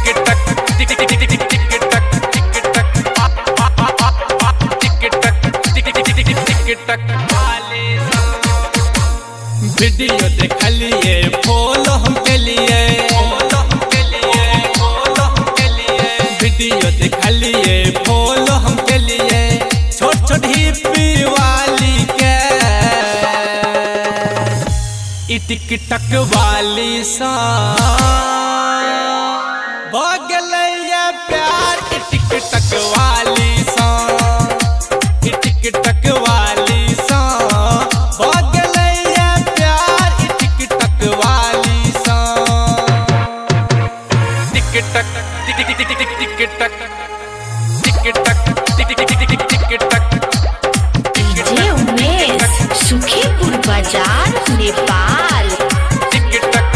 Tick tock tick tick tick tick tick tock tick tock tick tock tick tick tick tick tock वाली सा। Video देखलिए follow हम केलिए follow हम केलिए फॉलो हम केलिए। वीडियो देखलिए फॉलो हम केलिए छोट छोट हिप्पी वाली के ई टिक टक वाली सा भ गेलैया प्यार। ई टिक टक वाली सा ई टिक टक वाली सा भ गेलैया प्यार। ई टिक टक वाली सा tick tock tick tick tick tick tick tock tick tock tick tick tick tick tick tock. DJ Umesh Sukhipur Bazar Nepal. Tick tock.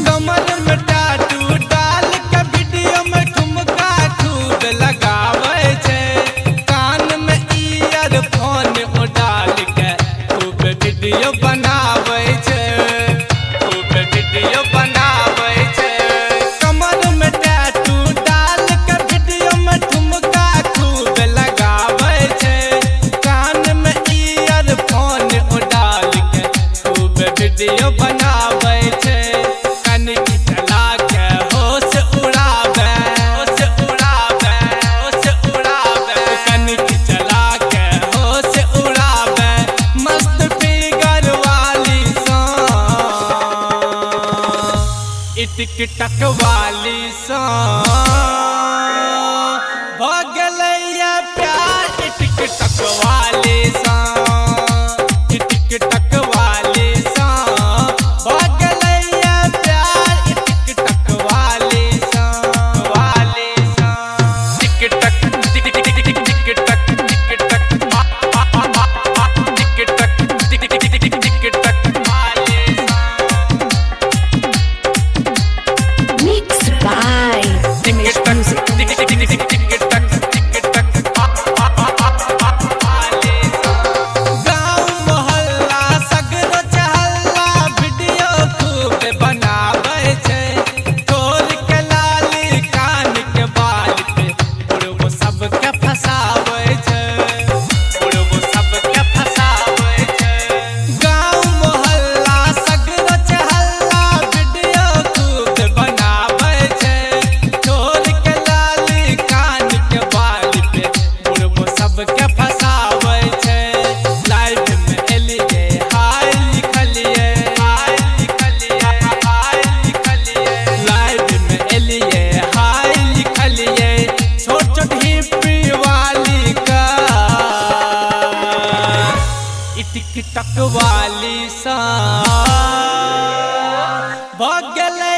कमर में टाटू डाल के वीडियो में ठुमका खूब लगावे छै। कान में ईयरफोन ओ डाल के खूब वीडियो बनावे छै खूब वीडियो बनावे छै। कमर में टाटू डाल के वीडियो में ठुमका खूब लगावे छै। कान में ईयरफोन ओ डाल के खूब वीडियो बनावे छै। कनकी चला के होश उड़ावे होश उड़ावे होश उड़ावे। कनकी चला के होश उड़ावे मस्त फिगर वाली सा ई टिक टक वाली सा भ गेलैया प्यार। ई टिक टक वाली सा ई टिक टक वाली सा भ गेलैया प्यार। ई टिक टक वाली सा वाली सा tick tock tick tick tick tick tick tock tick tock tick tock tick tick tick tick tick tock वाली सा। Mix by Umesh music. Tick tick tick tick tick tock tick tock वाली सा। गाँव मोहल्ला सगरो चहल्ला वीडियो खूब बनावे छै। ठोर के लाली कान के बाल पे बुढ़बो सबके फसावे छै बुढ़बो सबके फसावे छै। गाँव मोहल्ला सगरो चहल्ला वीडियो खूब बनावे छै। ठोर के लाली कान के बाल पे बुढ़बो सबके फसावे छै। लाइव में एलिए हाय लिखलिए हाय लिखलिए हाय लिखलिए। लाइव में एलिए हाय लिखलिए छोट छोट हिप्पी वाली का ई टिक टक वाली सा भ गेलै।